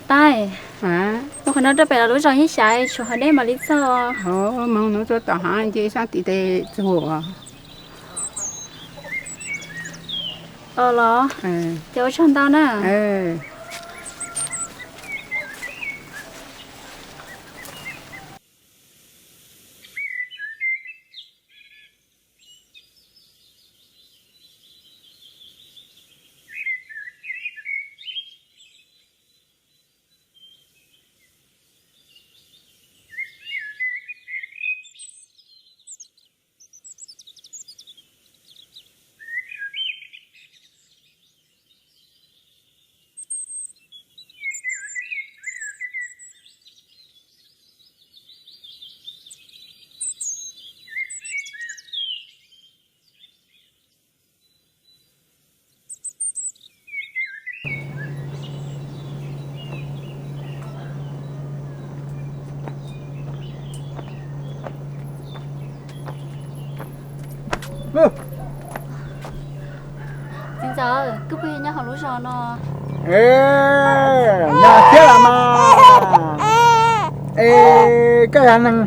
Tais, mus qhov no rau pem los lub zos yeej xyav, tshuav hov deb mam li txog. Moog nuav tuaj tom haav ces sab tim tes txug. Los, ces ua tsaug ntau na. Txiv ntxawm, koj puas yog nyob hauv lub zos no? Nyob thiab los mas. Es koj yog neeg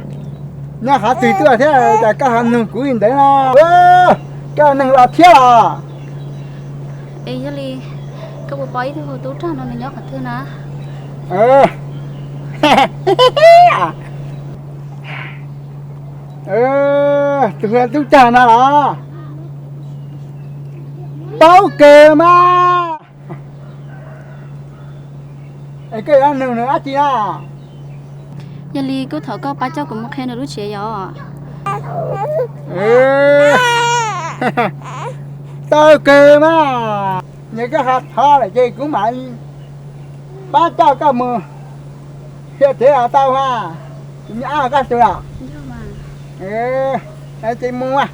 nyob qhov twg tuaj thiab cas koj ho nug kuv li ntawd no? Koj yog neeg los thiab los? Es yog li koj puas paub ib tug tub rog no nws nyob qhov twg na? Tus tub rog no los? Paub kawg mas. Es koj yuav nug nws dab tsi na? Yog li kuv thov koj pab coj kuv mus qhia nws lub tsev yom. Tau kawg mas, yog koj ho thov lawm ces kuv mam pab coj koj mus qhia tsev los tau mas. Kuv nyob koj tus los. Ces mus mas.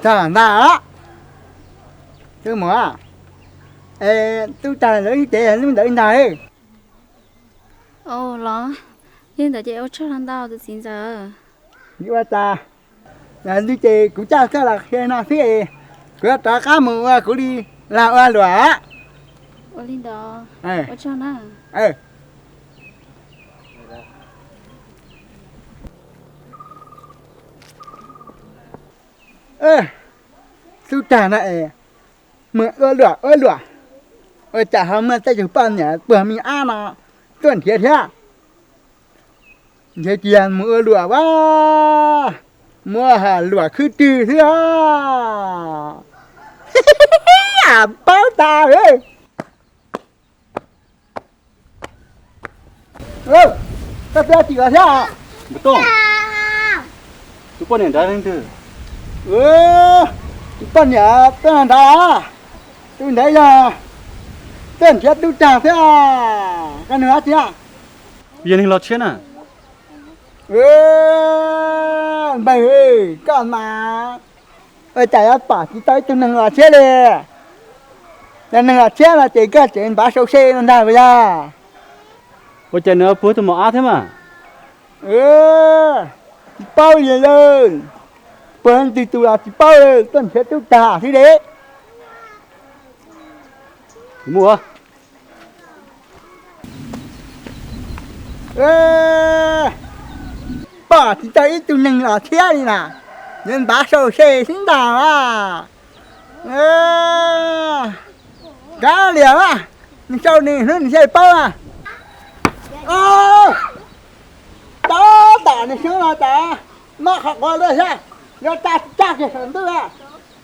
Tag ntag. Tub mus, es tub tag lawv ces lub ntawd ntag. Los, yog ntawd ces ua tsaug ntau tus txiv ntxawm. Ua cas, yog li ces kuv coj koj los qhia no xwb, kuv yuav rov qab mus ua kuv li, los ua luam. Ua li ntawd, ua tsaug na. Tub tag no es mus ua luam ua luam, ua cas ho muaj tej tug poj niam puag me ab no tuaj nrhiav thiab. Ntshe cia mus ua luam as, muab luam khwb rwg xwb os. Paub tas. Koj twb tsis los thiab. Tus poj niam nrad leej twg? Tus poj niam tuaj nrad, tus ntawd yog tuaj nrhiav tub rog thiab. Koj nug dab tsi? Yog neeg los tshiab na. Npawg, koj mas ua cas yuav pom tsis tau ib tug neeg los tshiab li. Yog neeg los tshiab no ces koj tseem npav sau se no ntag puas yog? Ua cas nws puag tus maum ab thiab mas? Tsis paub li lawm. Puag leej twg tus los tsis paub, tuaj nrhiav tub rog xwb de. Pom tsis tau ib tug neeg los tshiab li na, nws npav sau se xwb ntag as. Kav liam mas, nws sau nws hnub nws thiaj paub na. Tab tom nws xyoob no tas, mob qhov quav lawm thiab, yuav tsa tsis tsa kiag saum ntuj na,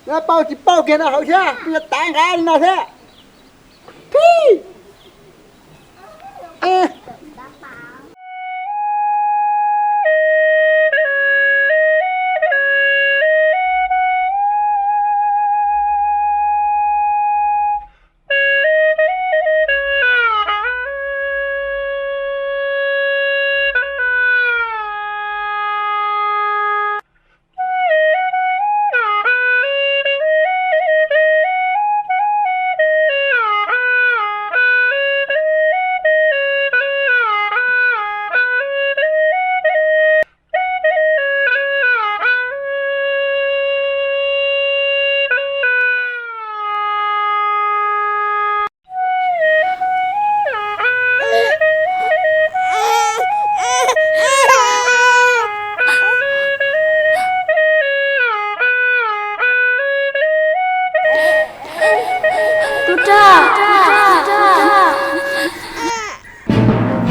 yuav paub tsis paub kiag no hauv thiab, kuj yuav tav nqa li no thiab.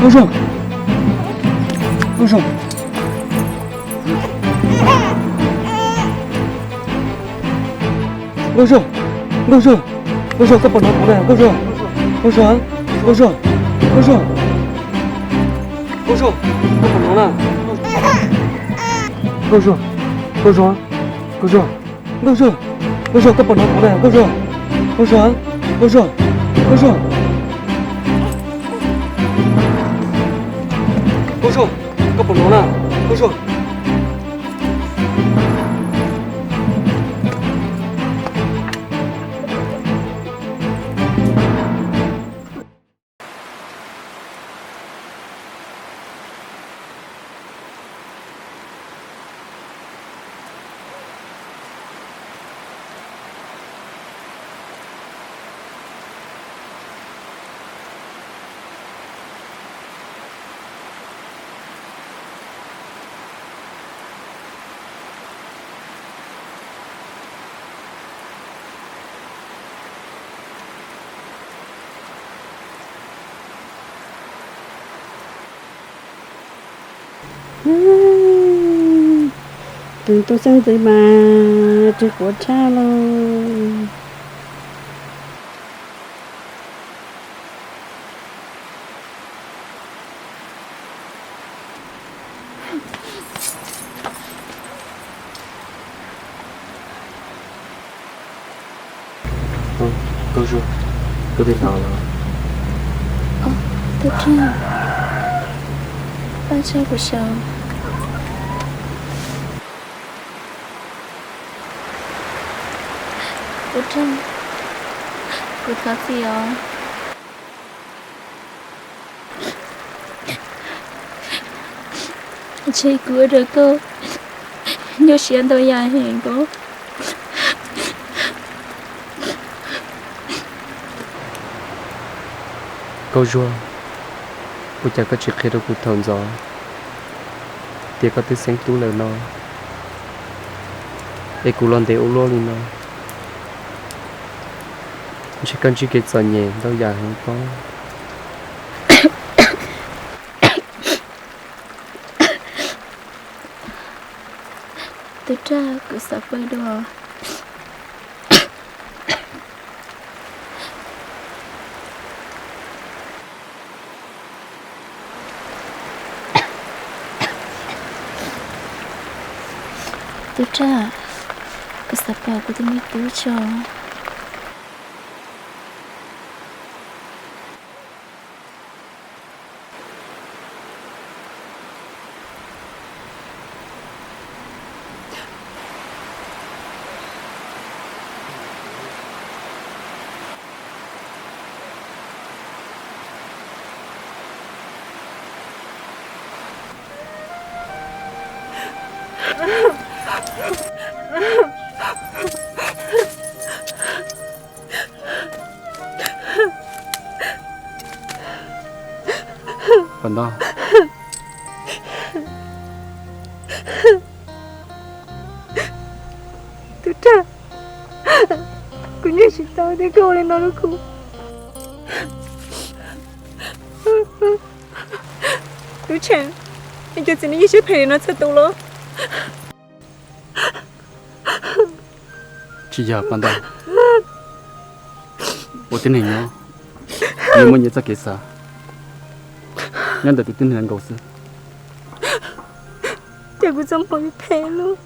Nkauj Zuag, Nkauj Zuag, Nkauj Zuag, Nkauj Zuag, Nkauj Zuag, koj puas hnov kuv na Nkauj Zuag? Nkauj Zuag, Nkauj Zuag, Nkauj Zuag, Nkauj Zuag, koj puas hnov na? Nkauj Zuag, Nkauj Zuag, Nkauj Zuag, Nkauj Zuag, Nkauj Zuag, koj puas hnov kuv na Nkauj Zuag? Nkauj Zuag, Nkauj Zuag, Nkauj Zuag, Nkauj Zuag, koj puas hnov na Nkauj Zuag? Tus tub xeeb ntxwv mas ris quav tshaj lauj. Nkauj Zuag, koj twb hnov los? Tub Rag, pab tsa kuv sawv. Tub Rag, kuv thov txim os. Ntshe kuv ua rau koj nyuaj siab ntau yam heev koj. Nkauj Zuag, ua cas koj tsis qhia rau kuv thaum ntxov tias koj twb xeeb tub lawm no, es kuv los ntev ua luaj li no? Ntshe koj ntsib kev txom nyem ntau yam heev pob. Tub Rag, kuv xav pw dua. Tub Rag, kuv xav pom kuv tus me tub tso. Pov Ntau. Tub Rag, kuv nco tsis tau tias koj ua li no rau kuv. Tub Tsheej, es cov txiv neej ywj siab phem li no txhawj tus los? Tsis yog Pov Ntau. Ua tib neeg nyob, nyias muaj nyias txoj kev xav, nyob ntawm tus tib neeg nkaus xwb. Ces kuv txoj hmoo phem lub.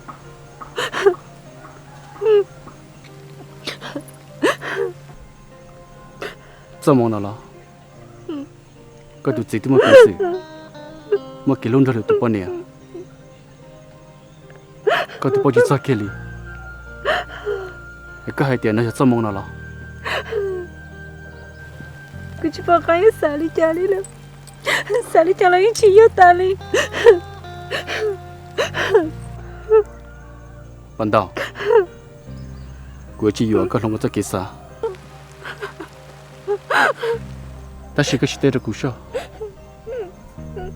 Txoj hmoo no los? Koj tus txiv twb muaj peev xwm, muaj kev hlub nrog lwm tus poj niam, koj twb paub tsis txog kiag li, es koj hais tias no yog txoj hmoo no los? Kuv tsis pom qab yuav xav li cas li lawm. Xav li cas los yeej tsis yog tas li. Pov Ntau, kuv yuav tsis yuam koj hloov kuv txoj kev xav, tab sis koj tsis teb rau kuv soj,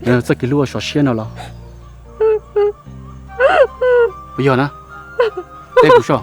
no yog txoj kev hlub uas sov siab no los? Puas yog na? Teb kuv soj.